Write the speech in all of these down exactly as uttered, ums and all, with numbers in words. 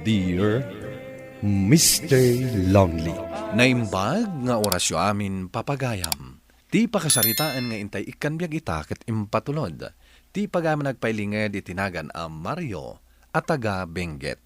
Dear Mister Lonely. Naimbag nga orasyo amin, papagayam. Ti pakasaritaan nga intay ikkan biag ita ket impatulod ti pagayam a nagpailinged iti nagan a Mario a taga Benguet.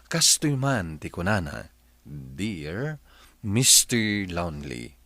Kastoy man ti kunana, "Dear Mister Lonely,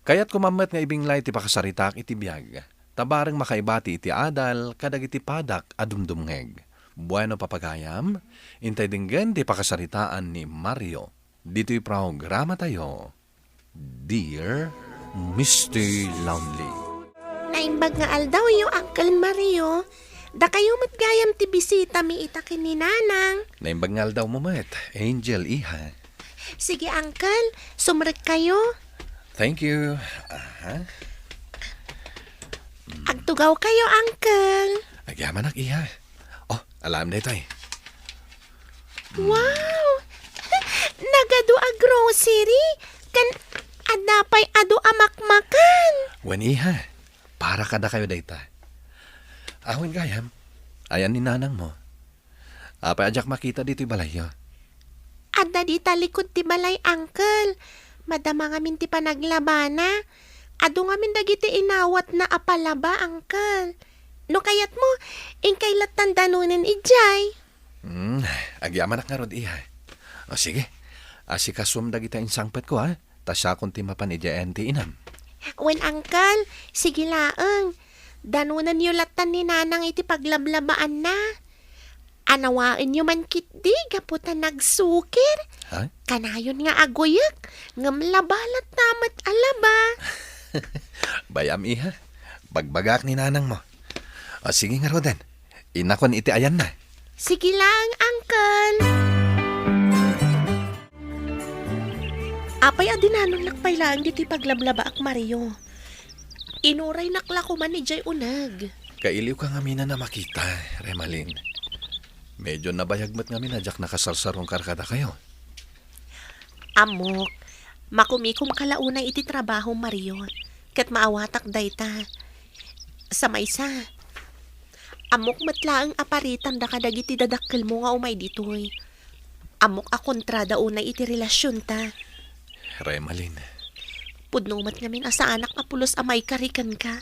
kayatko man met nga ibinglay ti pakasaritaak iti biag, ta bareng makaibati iti adal kadagiti padak a dumdumngeg." Bueno, papagayam, intay denggen ti pakasaritaan ni Mario ditoy programatayo, Dear Mister Lonely. Naimbag nga aldawyo, Uncle Mario. Dakayo met gayam ti bisitami ita ken ni Nanang. Naimbag nga aldawmo met, Angel, iha. Sige, Uncle, sumrekkayo. Thank you. Aha. Agtugawkayo, Uncle. Agyamanak, iha. Oh, alam daytoy. Wow! Nagadu a grocery, ken adda pay adu a makmakan. Wen, iha, para kadakayo dayta. Awan gayam, ayan ni nanangmo. Apay a diak makita ditoy balayyo? Adda dita likud ti balay, Uncle. Madama ngamin ti panaglabana. Adu ngamin dagiti inawatna a palaba, Uncle. No kayatmo, inkay lattan danunen idiay. Hmm, agyamanak ngarud, iha. O, sige. Asikasom dagiti insangpetko, a. Ta siakon ti mapan idiay ayan ti inam. Wen, Uncle, sige laeng. Danonenyo lattan ni Nanang iti paglablabaanna. Anawaenyo man ketdi gapu ta nagsukir. Ha? Kanayon nga aguyek, ngem laba latta met a laba. Bay-am, iha. Bagbagaak ni nanangmo. O, sige ngaruden. Inakon iti ayanna. Sige laeng, Uncle. Apay a dinanonnak pay laeng ditoy paglablabaak, Mario? Inuraynak la koman idiay uneg. Kailiwka ngamin a makita, Remalin. Medyo nabayag met ngamin a diak nakasarsarungkar kadakayo. Ammok, makumikomka la unay iti trabaho, Mario, ket maawatak dayta. Sa maysa, ammok met laeng a paritanda kadagiti dadakkelmo nga umay ditoy. Ammok a kontrada unay iti relasionta. Remalin. Pudno met ngamin a saanak a pulos a maikari kenka.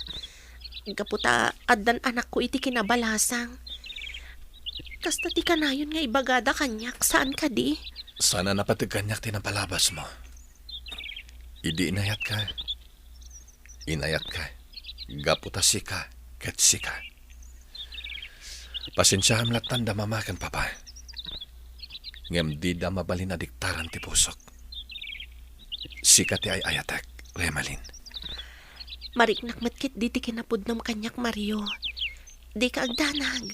Gapu ta addan anakko iti kinabalasang. Kasta ti kanayon nga ibagada kaniak, saan kadi? Saan a napateg kaniak ti napalabasmo. Idi inayatka, inayatka, gapu ta sika ket sika. Pasensiaam lattan da mama ken papa. Ngem dida mabalin a diktaran ti pusok. Sika ti ay-ayatek, Remalin. Mariknak met ketdi ti kinapudnom kaniak, Mario. Dika agdanag.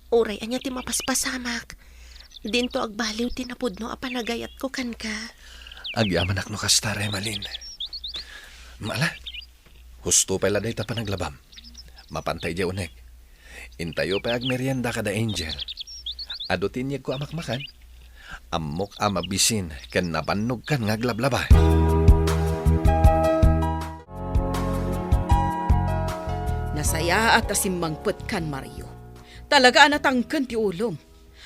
Uray ania ti mapaspasamak, dinto agbaliw ti napudno a panagayatko kenka. Agyamanak no kasta, Remalin. Ala, husto pay la dayta panaglabam. Mapanta idiay uneg. Intayo pay agmerienda kada Angel. Adu ti inyegko a makmakan. Ammok a mabisin ken nabannogkan nga aglablaba. Nasayaat a simmangpetkan, Mario. Talaga a natangken ti ulom.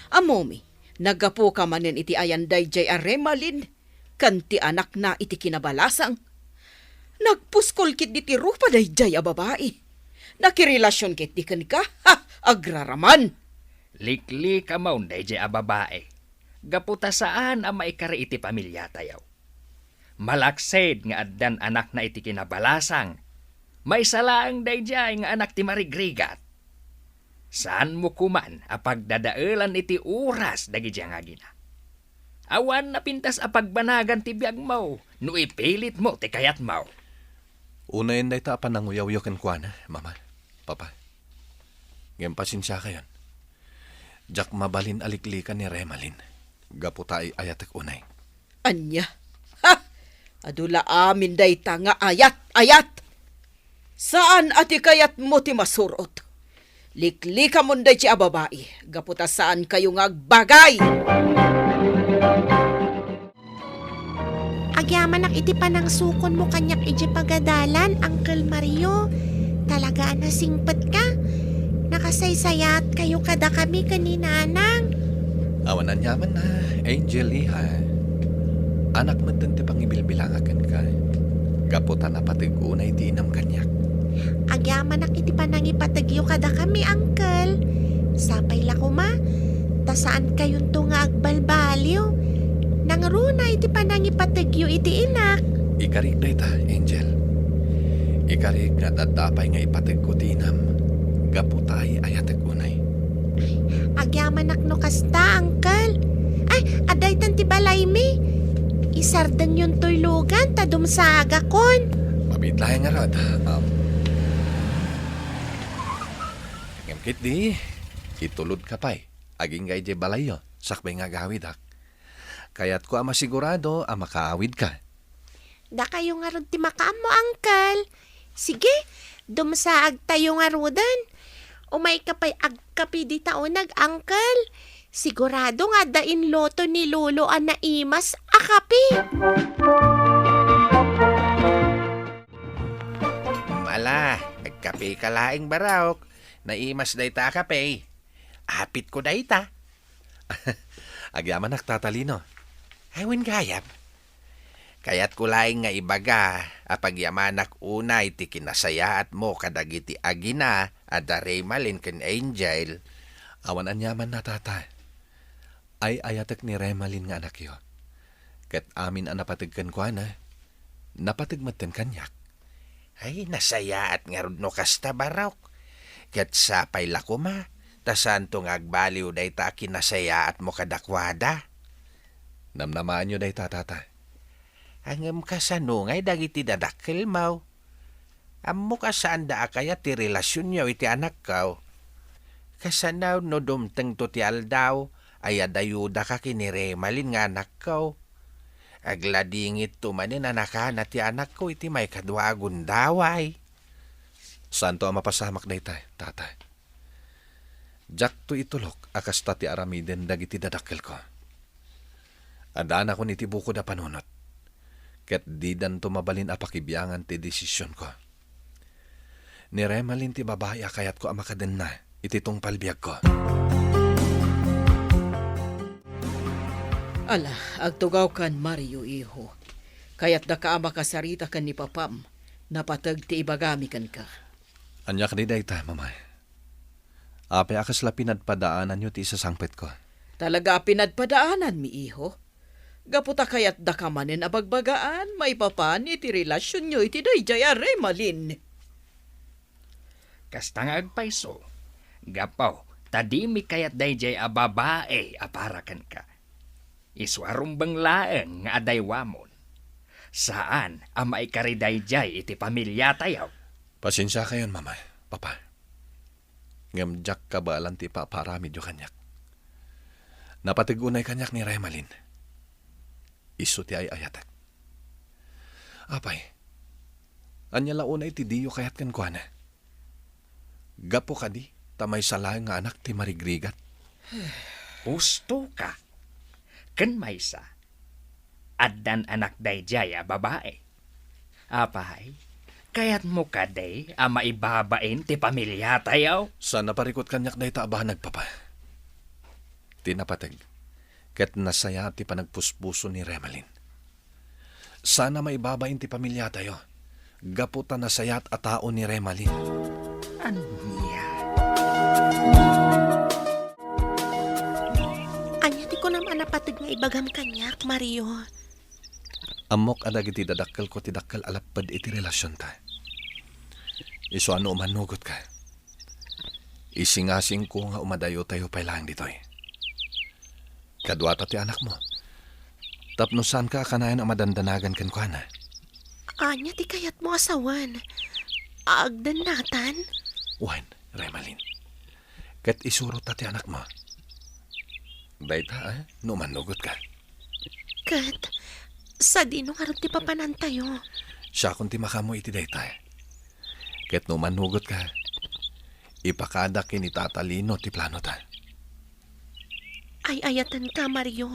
Ammomi, naggapuka manen iti ayan daydiay a Remalin ken ti anakna iti kinabalasang. Nagpuskol ketdi ti rupa daydiay a babai. Nakirelasion ketdi kenka? Ha! Agraraman! Liklikam daydiay a babai. Gapu ta saan a maikari iti pamiliatayo. Malaksid nga addan anakna iti kinabalasang, maysa laeng daydiay nga anak ti marigrigat. Saanmo koman a pagdadaelan iti oras dagiti angagina. Awan napintas a pagbanagan ti biagmo no ipilitmo ti kayatmo. Unayen dayta a pananguyawyo kenkuana, Mama, Papa. Ngem pasensiakayon. Diak mabalin a liklikan ni Remalin. Gapu ta ay-ayatek unay. Ania? Ha! Adu la amin dayta nga ayat-ayat! Saan a ti kayatmo ti masurot. Liklikamon daydiay a babai, gapu ta saankayo nga agbagay! Agyamanak iti panangsukonmo kaniak idiay pagadalan, Uncle Mario. Talaga a nasingpetka. Nakasaysayaatkayo kadakami ken ni Nanang. Awan aniamanna, Angel, iha. Anak metten ti pangibilbilangak kenka. Gapu ta napateg unay ti inam kaniak. Agyamanak iti panangipategyo kadakami, Uncle. Sapay la koma, ta saankayonto nga agbalbaliw. Nangruna iti panangipategyo iti inak. Ikarik dayta, Angel. Ikarik nga adda pay nga ipategko ti inam, gapu ta ay-ayatek unay. Agyamanak no kasta, Uncle. Ay, adda itan ti balaymi. Isardenyon toy lugan ta dumsaagakon. Mabiit laeng ngarud, um, ngem ketdi, itulodka pay agingga idiay balayyo, sakbay nga agawidak. Kayatko a masigurado a makaawidka. Dakayo ngarud ti makaammo, Uncle. Sige, dumsaagtayo ngaruden. Umayka pay agkape dita uneg, Uncle. Sigurado nga adda inluto ni Lolo a naimas a kape. Ala, agkapeka laeng, Barok. Naimas dayta a kape. Apitko dayta. Agyamanak, Tata Lino. Ay, wen gayam. Kayatko laeng nga ibaga a pagyamanak unay ti kinasayaatmo kadagiti agina a da Remalin ken Angel. Awan aniamanna, Tata. Ay-ayatek ni Remalin nga anakyo. Ket amin a napateg kenkuana, napateg metten kaniak. Ay, nasayaat ngarud no kasta, Barok. Ket sapay la koma, ta saanto nga agbaliw dayta a kinasayaatmo kadakuada. Namnamaanyo dayta, Tata. Ngem kasano ngay dagiti dadakkelmo? Ammok a saanda a kayat ti relasionyo iti anakko. Kasano no dumtengto ti aldaw, ay adayodaka ken ni Remalin nga anakko? Agladingitto manen a nakana ti anakko iti maikadua a gundaway. Saanto a mapasamak dayta, Tata. Diakto itulok a kasta ti aramiden dagiti dadakkelko. Addanakon iti bukod a panunot, ket didanto mabalin a pakibiangan ti desisionko. Ni Remalin ti babai a kayatko a makadenna iti tungpal biagko. Ala, agtugawkan, Mario, iho. Kayatdaka a makasarita ken ni papam. Napateg ti ibagami kenka. Ania kadi dayta, Mama? Apay a kasla pinadpadaananyo ti isasangpetko? Talaga a pinadpadaananmi, iho. Gapu ta kayatdaka manen a bagbagaan maipapan iti relasionyo iti daydiay a Remalin. Kasta nga agpayso, gapu ta dimi kayat daydiay a babai a para kenka. Isu a rumbeng laeng nga adaywamon. Saan a maikari daydiay iti pamiliatayo. Pasensiakayon, Mama, Papa. Ngem diak kabaelan ti ipapaaramidyo kaniak. Napateg unay kaniak ni Remalin. Isu ti ay-ayatek. Apay, ania la unay ti diyo kayat kenkuana? Gapu kadi ta maysa laeng nga anak ti marigrigat? Husto ka. Ken maysa, addan anak daydiay a babai. Apay, kayatmo kadi a maibabain ti pamiliatayo? Saan a parikut kaniak dayta a banag, Papa. Ti napateg, ket nasayaat ti panagpuspuso ni Remalin. Saan a maibabain ti pamiliatayo, gapu ta nasayaat a tao ni Remalin. Ania? Ania ti kunam a napateg nga ibagam kaniak, Mario? Ammok a dagiti dadakkelko ti dakkel a lapped iti relasionta. Isu a no umannugotka, isingasingko nga umadayotayo pay laeng ditoy. Kaduata ti anakmo. Tapno saanka a kanayon a madandanagan kenkuana. Ania ti kayatmo a sawen? Agdennatan? Wen, Remalin. Ket isurot ta ti anakmo. Dayta, a, no mannugotka. Ket sadino ngarud ti papanantayo? Siakon ti makaammo iti dayta. Ket no mannugotka, ipakadak ken ni Tata Lino ti planota. Ay-ayatenka, Mario.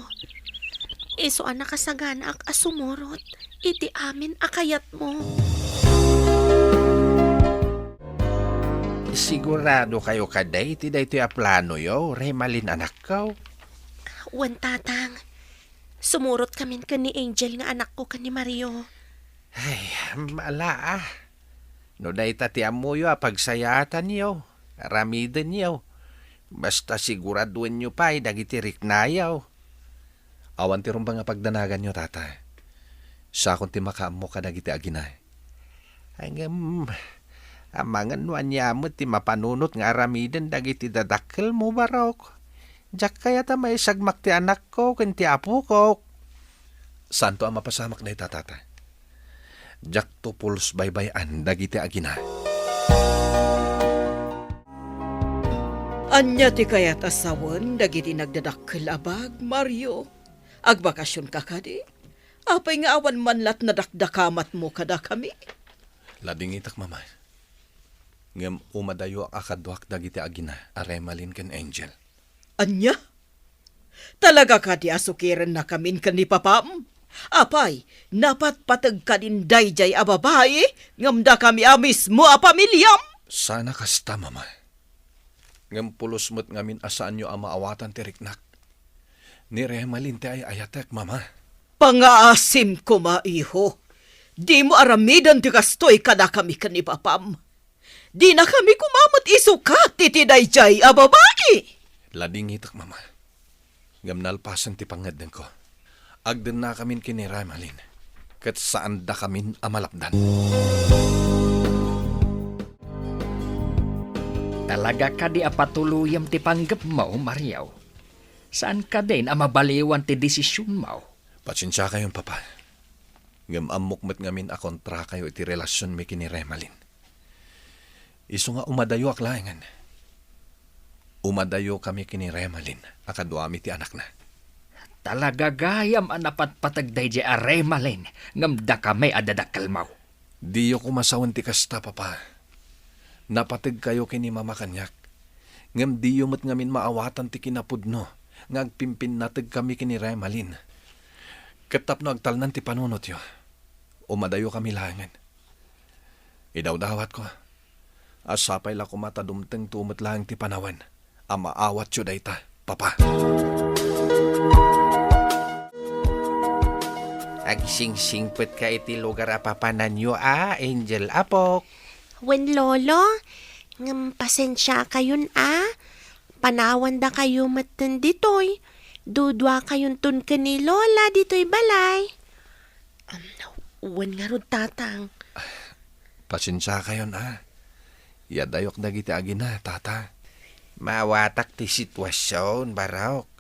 Isu a nakasaganaak a sumurot iti amin a kayatmo. Sigurado kayo kadi iti daytoy a planoyo, Remalin, anakko? Wen, Tatang. Sumurot kamin ken ni Angel nga anakko ken ni Mario. Ay, ala, ah. No dayta ti ammoyo a pagsayaatanyo, aramidenyo. Basta siguraduenyo pay dagiti riknayo. Awan ti rumbeng a pagdanaganyo, Tata. Siakon ti makaammo kadagiti agina. Ngem, amangan no ania met ti mapanunot nga aramiden dagiti dadakkelmo, Barok. Diak kayat a maisagmak ti anakko ken ti apokok. Saanto a mapasamak dayta, Tata. Diakto pulos baybay-an dagiti agina. Ania ti kayat a sawen dagiti nagdadakkel a bag, Mario? Agbakasionka kadi? Apay nga awan man la ti nadakdakamatmo kadakami? Ladingitek, Mama. Ngem umadayoak a kaduak dagiti agina a Remalin ken Angel. Ania? Talaga kadi a sukirennakamin ken ni Papam? Apay, napatpateg kadin daydiay a babai, ngem dakami a mismo a pamiliam? Saan a kasta, Mama. Ngem pulos met ngamin a saanyo a maawatan ti riknak. Ni Remalin ti ay-ayatek, Mama. Pangaasim koma, iho. Dimo aramiden ti kastoy kadakami ken ni Papam. Dinakami koma met isukat iti daydiay a babai. Ladingitek, Mama. Ngem nalpasen ti pangngeddengko. Agdennakamin ken ni Remalin, ket saandakamin a malapdan. Talaga kadi a patuloyem ti panggepmo, Mario? Saan kadin a mabaliwan ti desisionmo? Pasensiakayon, Papa. Ngem ammok met ngamin a kontrakayo iti relasionmi ken ni Remalin. Isu nga umadayoak laengen. Umadayokami ken ni Remalin a kaduami ti anakna. Talaga gayam a napatpateg daydiay a Remalin ngem dakami a dadakkelmo. Diyo koma sawen ti kasta, Papa. Napategkayo ken ni Mama kaniak. Ngem diyo met ngamin maawatan ti kinapudno nga agpimpinnategkami ken ni Remalin. Ket tapno agtalnan ti panunotyo, umadayokami laengen. Idawdawatko a sapay la koma ta dumtengto met laeng ti panawen a maawatyo dayta, Papa. Agsingsingpetka iti lugar a papananyo a, Angel, apok. Wen, Lolo, ngem pasensiakayon a. Panawandakayo metten ditoy. Duduakayonton ken ni Lola ditoy balay. Am, wen ngarud, Tatang. Pasensiakayon a. Iadayok dagiti agina, Tata. Maawatak ti situasion, Barok.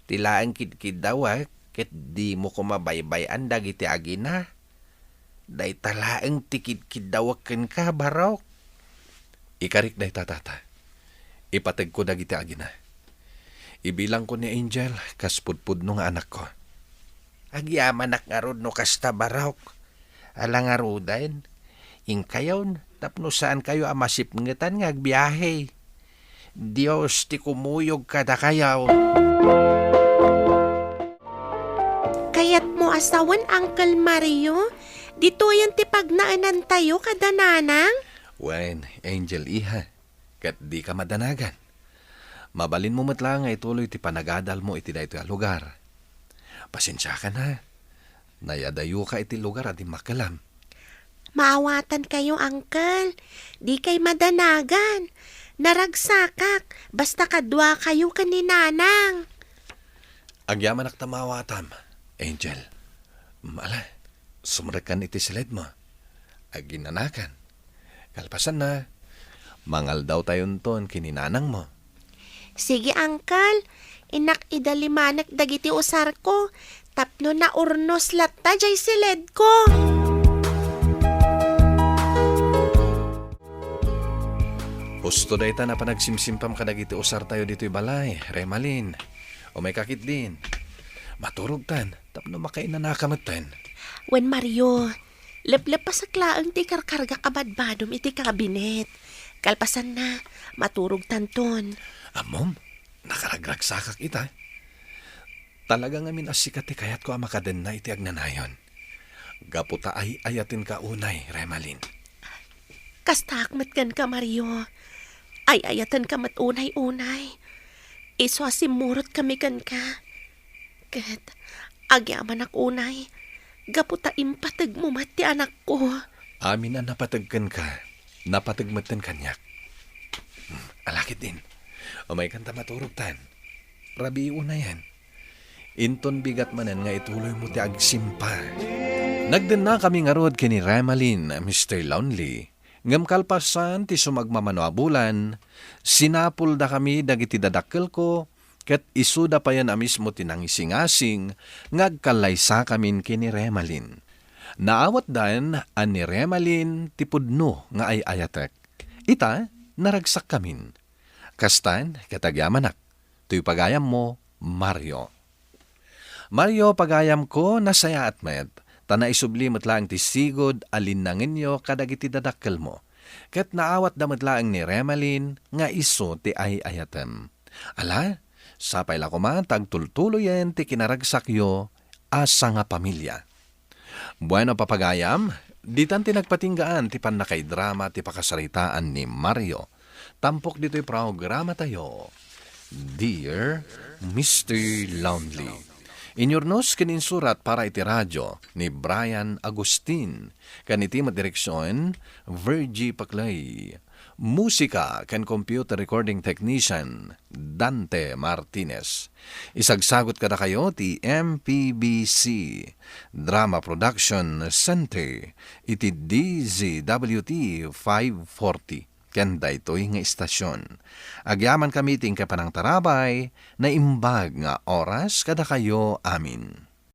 Ti laeng kidkiddawek ket dimo koma baybay-an dagiti agina. Dayta laeng ti kidkiddawek kenka, Barok. Ikarik dayta, Tata. Ipategko dagiti agina. Ibilangko ni Angel kas pudpudno nga anakko. Agyamanak ngarud no kasta, Barok. Ala ngaruden, inkayon tapno saankayo a masipngetan nga agbiahe. Dios ti kumuyog kadakayo. Kayatmo a sawen, Uncle Mario? Ditoyen ti pagnaenantayo kada nanang? Wen, Angel, iha, ket dika madanagan. Mabalinmo met la nga ituloy ti panagadalmo iti daytoy a lugar. Pasensiakan, ha. Nayadayoka iti lugar a dimmakkelam. Maawatankayo, Uncle. Dikay madanagan. Naragsakak, basta kaduakayo ken ni Nanang. Agyamanak ta maawatam, Angel. Mm, ala, sumrekkan iti siledmo. Aginanakan. Kalpasanna, mangaldawtayonton ken ni nanangmo. Sige, Uncle. Innak idalimanek dagiti usarko tapno naurnos latta jay siledko. Husto dayta a panagsimsimpam kadagiti usartayo ditoy balay, Remalin. Umayka ketdin. Maturogtan tapno makainanaka metten. Wen, Mario, leplepasek laeng ti karkargak a badbadom iti kabinet. Kalpasanna, maturogtanton. Ammom, nakaragragsakak ita. Talaga ngamin a sika ti kayatko a makadenna iti agnanayon. Gapu ta ay-ayatenka unay, Remalin. Kastaak met kenka, Mario. Ay-ayatenka met unay-unay. Isu a simmurotkami kenka. Ket agyamanak unay, gapu ta impategmo met ti anakko. Amin a napateg kenka, napateg metten kaniak. Hmm, ala ketdin. Umaykan ta maturogtan. Rabii unayen. Inton bigat manen nga ituloymo ti agsimpa. Nagdennakami ngarud ken ni Remalin, Mister Lonely. Ngem kalpasan ti sumagmamano a bulan, sinapuldakami dagiti dadakkelko, ket isuda payen a mismo ti nangisingasing nga agkallaysakamin ken ni Remalin. Naawatdan a ni Remalin ti pudno nga ay-ayatek. Ita, naragsakkamin. Kastan, ket agyamanak, toy pagayammo, Mario. Mario, pagayamko, nasayaat met, ta naisubli met laeng ti sigud a linnangenyo kadagiti dadakkelmo. Ket naawatda met laeng ni Remalin nga isu ti ay-ayatem. Ala, sapay la koma ta agtultuloyen ti kinaragsakyo a sangapamilia. Bueno, papagayam, ditan ti nagpatinggaan ti pannakaidrama ti pakasaritaan ni Mario. Tampok ditoy programatayo, Dear Mister Lonely. Inyurnos ken insurat para iti radio ni Brian Agustin, ken iti met direksion, Virgie Paclay. Musika ken computer recording technician, Dante Martinez. Isagsagot kadakayo ti M P B C Drama Production Center iti D Z W T five forty ken daytoy nga istasyon. Agyamankami ti inkay panangtarabay, naimbag nga oras kadakayo amin.